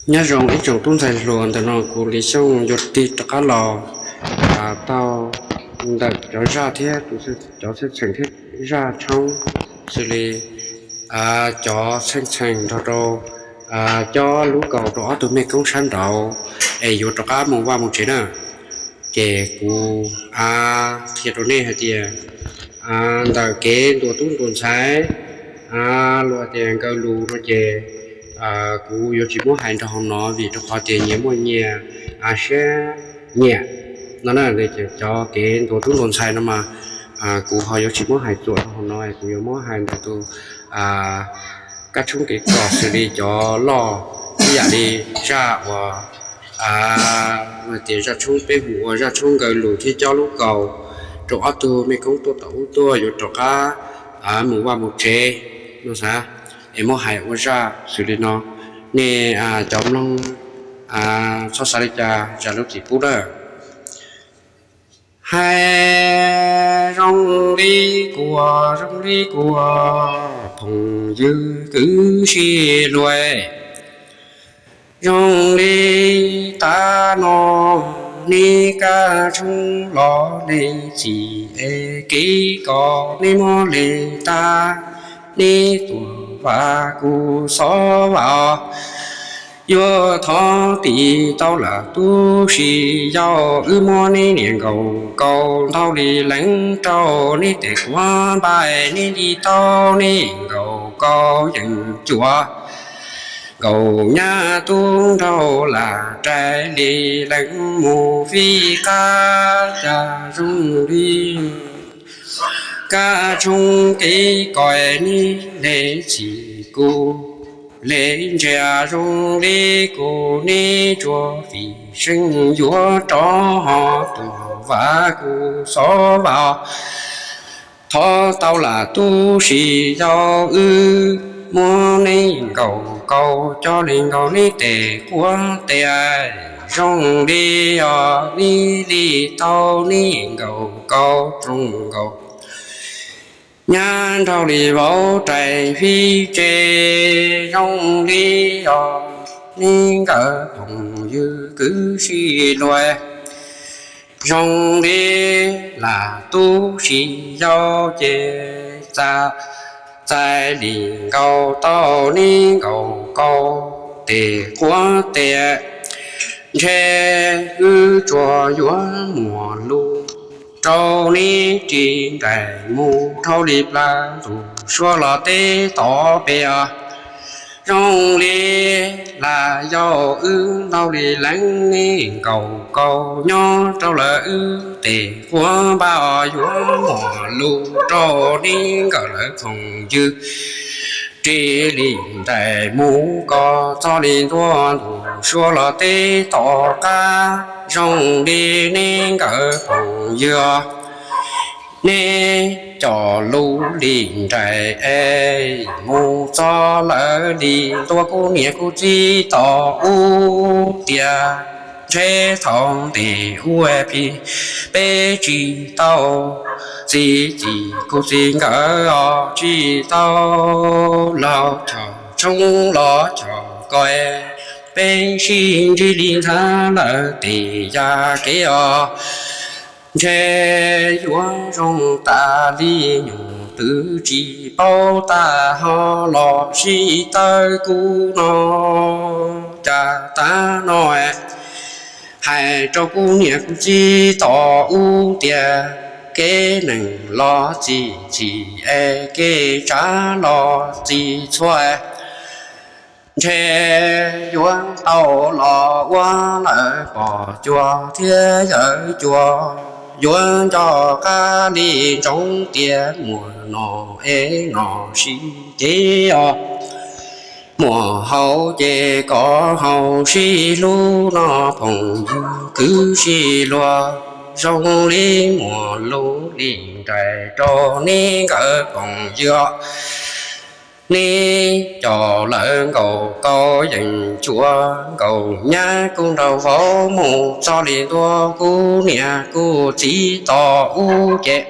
Nyob zoo ib tsoom tub ntxhais hluas, ntawm no kuv Lis Xyooj yuav tig rov qab los taug ntawm cov zaj thiab cov txheej txheem thiab zaj tshoob, xws li cov txheej txheem nrog rau cov lub kaus rau ob tug mej koob sab nraud es yuav rov qab mus vaj mus tsev na. Ces kuv qhia rau nej hais tias ntawm kev ntuas tub ntuas ntxhais, luag tias nkaw lus no ces kuv yuav tsis muab hais nrog hauv no vim rau qhov tias nyias muaj nyias siab nyiam no na. Cov kev ntuas tub ntuas ntxhais no mas kuv ho yuav tsis muab hais txuas rau hauv no, kuv yuav muab hais ntawm tus kab tshoob kev kos xws li cov loj, ib yam li zaj uas tias zaj tshoob peb hu ua zaj tshoob nkaw lus thiab cov lub kaus rau ob tug mej koob tuaj tom ub tuaj yuav rov qab mus vaj mus tsev no xav es muab hais ua zaj xws li no. Nej cov mloog txhob xav li cas zam lub txim pub na. Hais zoo li kuv, zoo li kuv phooj ywg kwv tij luag, zoo li tav no, neb kab tshoob los neb txhim es kev kos neb muab li tag, neb tuam vam kuv xov vam yuav thov tis tau lawm tub si yau, wb muab neb niam nkaus kaus ntau li leev rau neb tes quav npaj, neb li tau neb nkaus kaus yeej cuav nkaus nyab tub nraug lam rais li leev mus fij qab cas zoo li kab tshoob kev kos neb le txhim kuv le ntsia, zoo li kuv neb tsuas fim seej yuav rov ho tuam vam kuv xov vam thov tau lawm tub si yau, wb muab neb nkaus kaus coj li nkaus neb tes quav tes, zoo li os neb li tau neb nkaus kaus zoo nkaus nyab nraug li vauv rais fij tsev, zoo li os neb nkawd phooj ywg kwv tij luag, zoo li lam tub si yau ces txaj txais li nkaus tau neb nkaus kaus tes quav tes, ntshe wb tsuas yuav muaj lus rau neb ris nraim mus dhau li plab ntuj suav los teb tom pem os. Zoo li lam yau wb ntau li leev neb nkaus kaus nyob rau lawv wb tes quav npaj os, yuav muaj lus rau neb nkawd lawv phooj ywg ris li nraim mus kom txog li ntua ntuj suav los teb tom qab. Zoo li neb nkawd phooj ywg, neb coj lus li nraim es mus txog lawv li ntua kuv niam kuv txiv tom ub tias, ntshe thaum ntev ua plig peb tsis tau txi txiv kuv txiv nkawd os, tsis tau los choj tshoob los choj kos, peb sib ntsib li nthav lawm tes ya kev os. Ntshe yuav zoo tas li nyuj twm tsis paub tag ho los sib tawg kuv no, cas tav no hais rau kuv niam kuv txiv tom ub tias, kev neeg los txi txim es kev tsav los txi txhua, ntshe yuav tau los ua lawm pom cuag thiab yawm cuag, yuav nco qab li ntsoov tias muaj no es no sib cev os. Muaj haus ces kov haus sib hlub no phooj ywg kwv tij luag, zoo li muaj lus li nraim rau neb nkawd phooj ywg os. Neb coj lawv nkaus kaus yeej cuav nkaus nyab kuj nraug vauv mus txog li ntua kuv niam kuv txiv tom ub ces,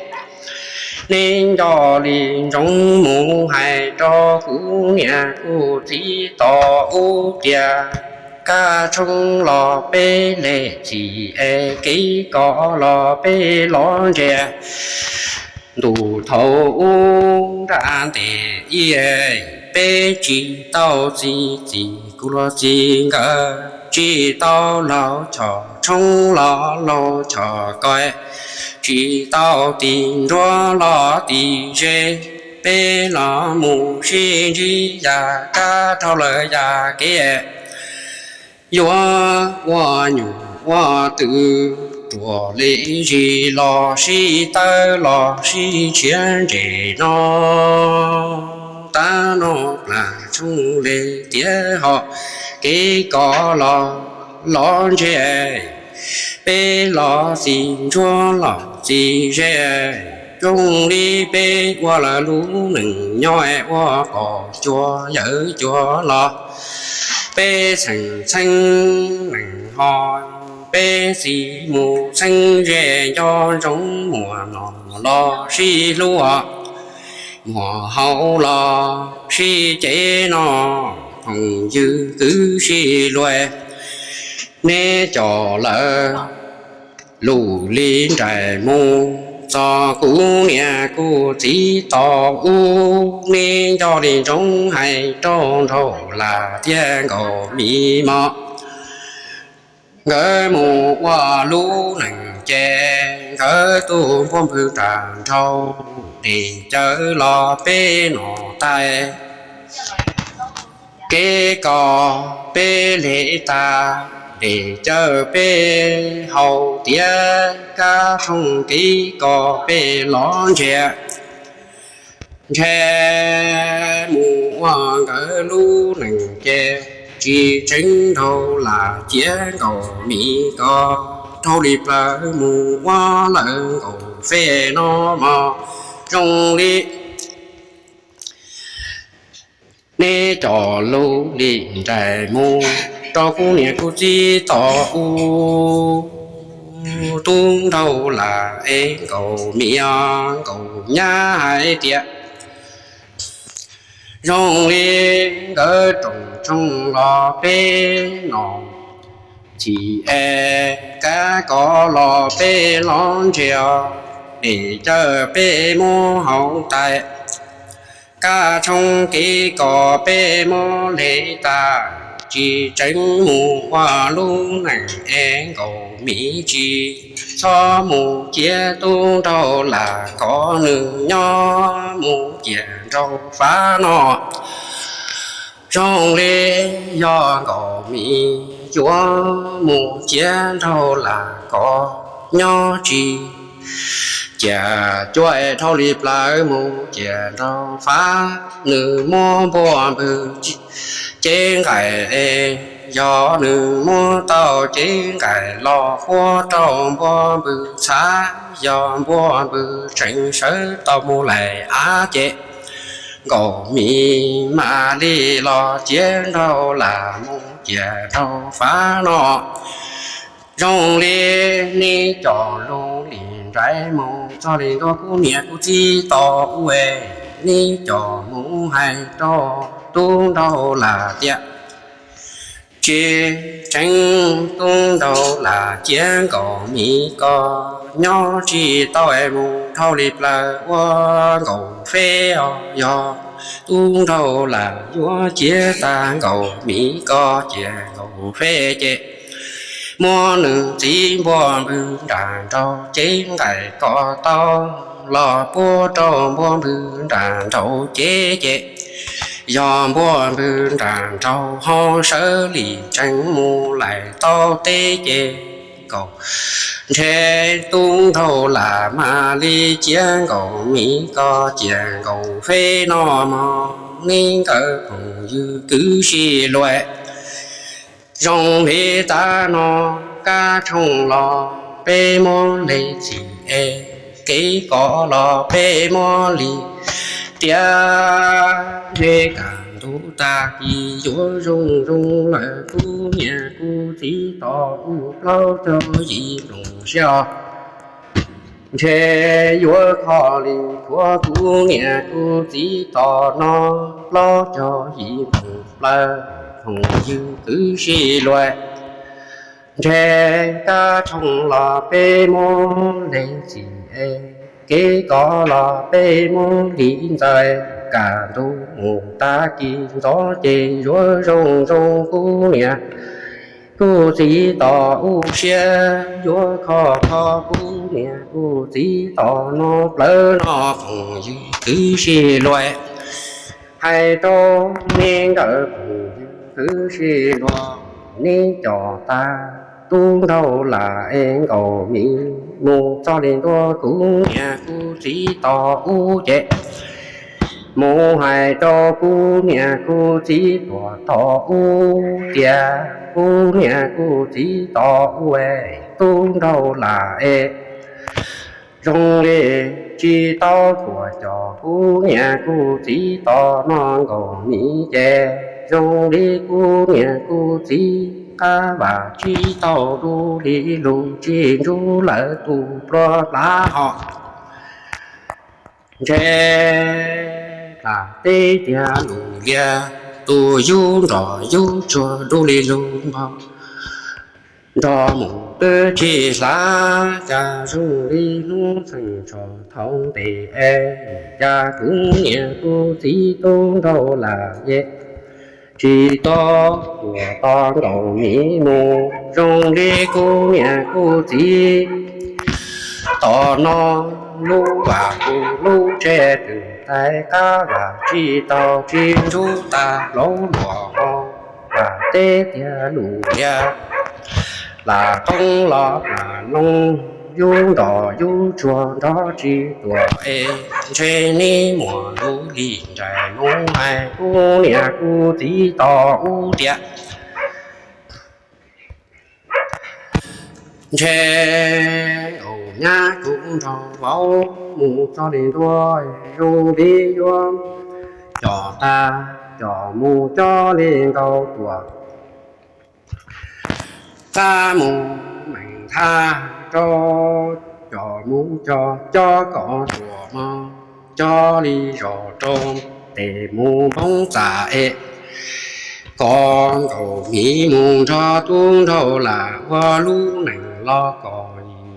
neb nco li ntsoov mus hais rau kuv niam kuv txiv tom ub tias, kab tshoob los peb le txim es kev kos los peb los ntsia. Ntuj thaum ub nra ntes ib, peb tsis tau txi txiv kuv los txiv nkawd, tsis tau laug choj tshoob los laug choj kos, tsis tau tis nruab los tis ze, peb los mus sib ntsib yam kab dhau lawm yam kev. Yuav ua nyuj ua twm ruam li zis los sib tawb los sib tshiab ntses no, tab no plam tshoob li tiav ho kev kos los los ntsia. Peb los txi ntsuab los txi ze, zoo li peb ua lawv lub neej nyob ua pom cuag yawm cuag los. Peb txheej txheeb neeg ho, peb txi mus txheeb ze, nco ntsoov muaj no los sib hlub, muaj hauv los sib ceg no, phooj ywg kwv sib luag. Neb coj lawv lub li nraim mus txog kuv niam kuv txiv tom ub, neb nco li ntsoov hais rau nraug Lam thiab Nkauj Mim mog. Nkawd mus ua lub neej ces nkawd tu npuab npwg nram nraug, dej cawv los peb noj tas, kev kos peb le tas, dej cawv peb haus tiav, kab tshoob kev kos peb los ntsia. Ntshe mus ua nkawd lub neej ces tsis tseev nraug Lam thiab Nkauj Mim ko, dhau li plaws mus ua lawv Nkauj Feb no mog. Zoo li neb coj lub li nraim mus rau kuv niam kuv txiv tom ub, tub nraug Lam es Nkauj Mim, Nkauj Nyab hais tias, zoo li nkawd rooj tshoob los peb noj txhim es, kab kos los peb los ntsia, dej cawv peb muab haus tas, kab tshoob kev kos peb muab le tas, tsis tseev mus ua lub neej es Nkauj Mim tsis txhob mus cia tub nraug Lam kom nws nyob mus cia nraug Fab no. Zoo li yog Nkauj Mim yuav mus cia nraug Lam kom nyob tsis cia, cuaj es dhau li plaws mus cia nraug Fab, nws muab npuab npwg cev nqaij es, yog nws muab tau cev nqaij los puab rau npuab npwg txhav, yog npuab npwg tseem sawv tau mus laim av ces, Nkauj Mim mam li los cia nraug Lam mus cia nraug Fab no. Zoo li neb coj lub li nraim mus txog li ntua kuv niam kuv txiv tom ub es, neb coj mus hais rau tub nraug Lam tias, tsis tseev tub nraug Lam cia Nkauj Mim ko nyob tsis tau es mus dhau li plaws ua Nkauj Feb os. Yog tub nraug Lam yuav cia tag Nkauj Mim ko cia Nkauj Feb ces, muab nws txiv npuab npwg nram nraug cev nqaij kom tau los puab rau npuab npwg nram nraug cev ces, yog npuab npwg nram nraug ho sawv li tseev mus laim tau teb ces, Nkauj, ntshe tub nraug Lam mam li cia Nkauj Mim ko cia Nkauj Feb no mog. Neb nkawd phooj ywg kwv sib luag, zoo li tab no kab tshoob los peb muab le txhim es, kev kos los peb muab li tiav, ntshe kaj ntug tag kis yuav zoo zoo lawm kuv niam kuv txiv tom ub plaub caug yim nplooj siab. Ntshe yuav kho li tshuav kuv niam kuv txiv tom no plaub caug yim nplooj plaws. Phooj ywg kwv tij luag, ntshe kab tshooj los peb muab leej txiv es, kev kos los peb muab li ntxaws, kaj ntug mus tag kis ntxov ces yuav zoo zoo kuv niam kuv txiv tos u siab, yuav khov kho kuv niam kuv txiv tos no plawv no. Phooj ywg kwv tij luag, hais rau nej nkawd phooj ywg kwv tij luag, neb cov tub nraug lam es nkaus mis mus txog li ntua kuv niam kuv txiv tos u ces, mus hais rau kuv niam kuv txiv tuaj tos u tias, kuv niam kuv txiv tos u es, tub nraug lam es zoo li tsis tau tuaj coj kuv niam kuv txiv tos no nkaus mis ces, zoo li kuv niam kuv txiv qab vam tsis tau du li lug, tsis ntsub lawv tus plua plav hos. Ntshe plam teb tiag lus liab, tus yub nroj yub tsuag du li lug npog, nrog mus twb tsis hlav, cas zoo li hnub txheej tso thaum ntev es, cas kuv niam kuv txiv tub nraug lam es, tsis tau tuaj tos nkaus mis mus, zoo li kuv niam kuv txiv tos no, lub vaj kuv lub tsev twb tag, qab vam tsis tau tsis ntsub, tag plaub luag hos, plam teb tiag lus liab, plam qoob los plam loo, yub nroj yub tsuag nrog tsis tuaj es, ntshe neb muaj lub lim nraim mus hais kuv niam kuv txiv tos u tias, ntshe au nyab kuv nrog vauv mus txog li ntua, zoo li yuav coj tag coj mus coj li nkaus tuaj, qab mus meem thaj rau, coj mus coj coj kom ruam mog, coj li zos rau, tes mus npoob txaj es, kom nkaus mis mus nrog tub nraug lam ua lub neej los kom yim,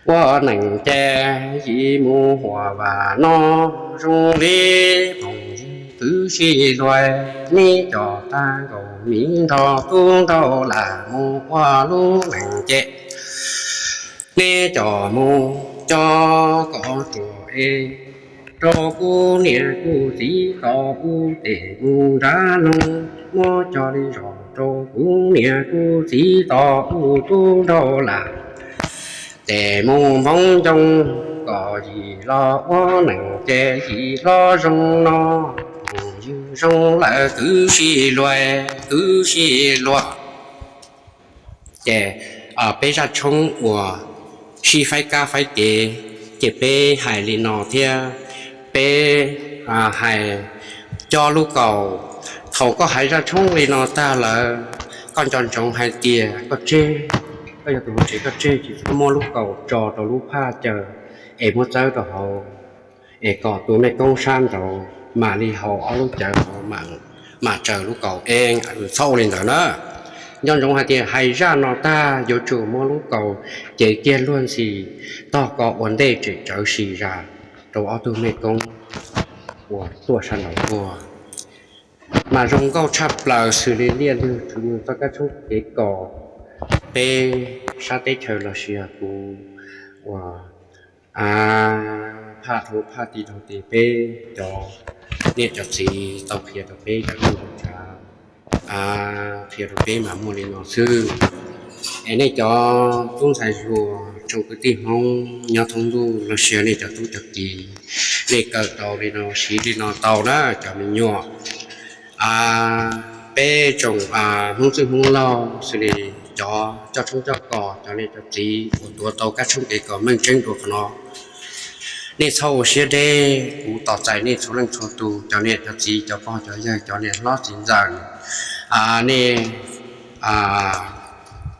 ua neej ces yim mus huam vam no, zoo li phooj ywg kwv tij luag, neb coj tag nkaus mis nrog tub nraug lam mus ua lub neej ces, neb coj mus coj kom ruam es, rau kuv niam kuv txiv tos u tes mus nrad loo, muab coj li zos rau kuv niam kuv txiv tos u tub nraug lam, tes mus npoob ncoo kom yim los ua neej ces yim hlob zoo no, phooj ywg zoo lawm kwv tij luag, kwv tij luag. Ces peb zaj tshoob uas sib faib kab faib kev, ces peb hais li no thiab, peb hais cov lub kaus. Thaum koj hais zaj tshoob li no tag lawm, koj nco ntsoov hais tias koj tseg, koj yog tus hauv tsev koj tseg tsis txhob muab lub kaus tso rau lub phaj caw es muab txawb rau hauv, es kom tus mej koob sab nraud mam li haus ob lub cawv hauv, mam tsaws lub kaus es, txhob ua li ntawd na. Nco ntsoov hais tias hais zaj no tag yuav tsum muab lub kaus cev kiag luag ntxhi tog ko ua ntej tseem tsawv si zaj rau ob tug mej koob uas tuaj sab nraud tuaj. Mas zoo nkauj tshaj plaws xws li liaj lwg txhua yam txoj kab tshoob kev kos peb sab teb chaws los sis kuv uas phaj dhau phaj ti dhau tes peb cov niam cov txiv tau qhia rau peb cov neej tsa, qhia rau peb mas muaj li no xwb. Es nej cov tub ntxhais hluas tsoom kwv tij Hmoob nyob thoob ntuj los sis nej cov tub cov kiv, nej kawm tau li no siv li no tau na cov me nyuam. Peb tsoom Hmoob txwj Hmoob laug xws li cov coj tshoob coj kos, cov niam cov txiv uas tuav tau kab tshoob kev kos meej tseeb dua qhov no, nej txhob ua siab deb. Kuv tos txais nej txhua leej txhua tus, cov niam cov txiv, cov pog cov yawg, cov niam hlob txiv ntxawm, nej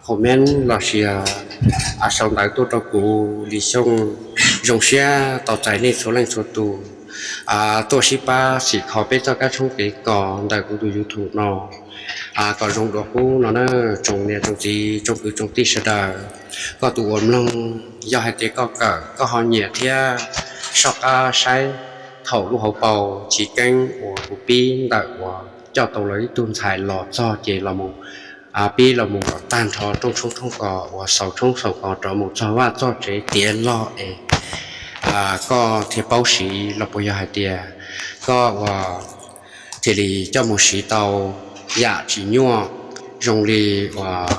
comment los sis sau ntawv tuaj rau kuv li xyooj. Zoo siab tos txais nej txhua leej txhua tus. tuaj sib pab xim kho peb txoj kab tshoob kev kos ntawm kuv tus YouTube no kom zoo dua qub no na. Tsoom niam tsoom txiv tsoom kwv tsoom tij sawv daws, koj tus uas mloog, yog hais tias koj kawm koj ho nyiam thiab soj qab saib thaum lub hauv paus chiv keeb uas kuv pib ntawm uas coj tau lawv ib tug ntxhais los txog ces los mus pib los mus kom tag nrho rooj tshoob rooj kos uas xaus tshoob xaus kos rov mus txog vaj txog tsev tiav log es koj thiaj paub siv los puas yog hais tias koj uas thiaj li coj mus siv tau yam tsis nyuaj zoo li uas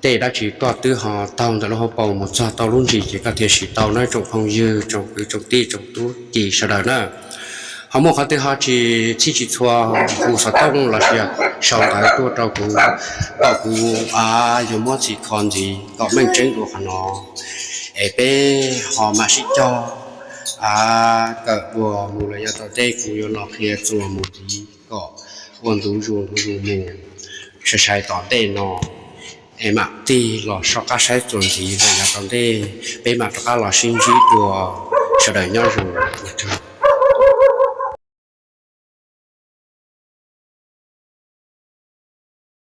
tej dab tsi koj twb ho taug ntawm lub hauv paus mus txog tau lub ntsis ces koj thiaj siv tau na tsoom phooj ywg tsoom kwv tsoom tij tsoom tub ci sawv daws na. Ho muaj qhov twg ho tsis txhij tsis txhua, hu xov tooj los sis sau ntawv tuaj rau kuv kom kuv yuav muab txhim kho ntxiv kom meej tseeb dua qhov no es peb ho mam sib cog kawm dua mus lawm yav tom ntej. Kuv yuav los qhia txuas mus ntxiv kom ua ntu zus ntu zus mus sai sai tom ntej no es mam tig los soj qab saib txuas ntxiv lawm yav tom ntej peb mam rov qab los sib ntsib dua. Sawv daws nyob zoo ua tsaug.